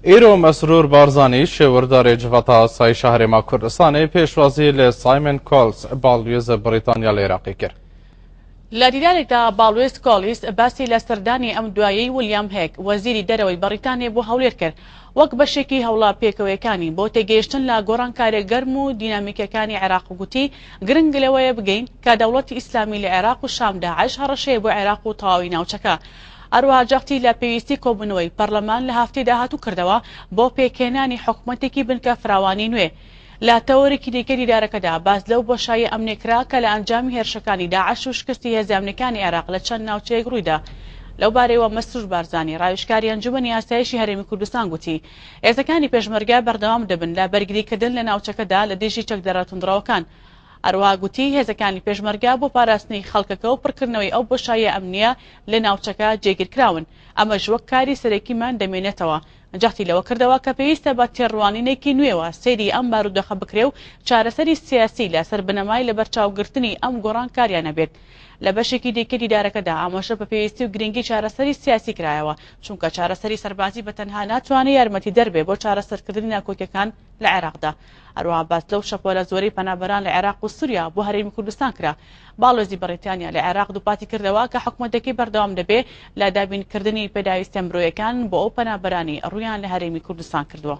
Îro Mesrûr Barzanî şêwirdarê Civata Asayîşa Herêma Kurdistanê pêşwazî li Simon Coles balwêzê Brîtanya li Iraqê kir. لە دیدارێکدا باڵوێز کۆڵیس باسی لە سەردانی ئەم دوایەی ولیام هێگ وەزیری دەرەوەی بەڕیتانیا بۆ هەولێر کرد وەک بەشێکی هەوڵە پێکەوەیەکانی بۆ تێگەیشتن لە گۆڕانکاریە گەرم و دینامیکیەکانی عێراق و گوتی گرنگ لەوەیە بگەین کە دەوڵەتی ئیسلامی لە عێراق و شام داعش هەڕەشەیە بۆ عێراق و تەواوی ناوچەکە. هەروەها جەختی لە پێویستی کۆبوونەوەی پەرلەمان لە هەفتەی داهاتوو کردەوە بۆ پێکهێنانی حکومەتێکی بنکە فراوانی نوێ. لە تەوەرێکی دیکەی دیدارەکەدا باس لەو بۆشاییە ئەمنییە کرا کە لە ئەنجامی هێرشەکانی داعش و شکستی هێزە ئەمنییەکانی عێراق لە چەند ناوچەیەک ڕوویدا. لەو بارەیەوە مەسرور بارزانی، ڕاویژکاری ئەنجومەنی ئاسایشی هەرێمی کوردستان گوتی، هێزەکانی پێشمەرگە بەردەوام دەبن لە بەرگریکردن لە ناوچەکەدا لە دژی چەکدارە توندڕەوەکان. هەروەها گوتی، هێزەکانی پێشمەرگە بۆ پاراستنی خەڵکەکە و پڕکردنەوەی ئەو بۆشاییە ئەمنییە لە ناوچەکە جێگیرکراون، ئەمەش وەک کاری سەرەکیمان دەمێنێتەوە. جەختی لەوە کردەوە کە پێویستە بە تێڕوانینێکی نوێوە سەیری ئەم بارودۆخە بکرێ و چارەسەری سیاسی لەسەر بنەمای لەبەرچاوگرتنی ئەم گۆڕانکاریانە بێت. لە بەشێکی دیکەی دیدارەکەدا ئاماژە بە پێویستی و گرنگی چارەسەری سیاسی کرایەوە، چونکە چارەسەری سەربازی بە تەنها ناتوانێ یارمەتیدەر بێ بۆ چارەسەرکردنی ناکۆکیەکان لە عێراقدا. هەروەها باس لەو شەپۆلە زۆرەی پەنابەران لە عێراق و سوریا بۆ هەرێمی کوردستان کرا. باڵوێزی بەڕیتانیا لە عێراق دووپاتی کردەوە کە حکومەتەکەی بەردەوام دەبێ لە دابینکردنی پێداویستیە مرۆیەکان بۆ ئەو پەنابەرانەی ڕوویان لە هەرێمی کوردستان کردووە.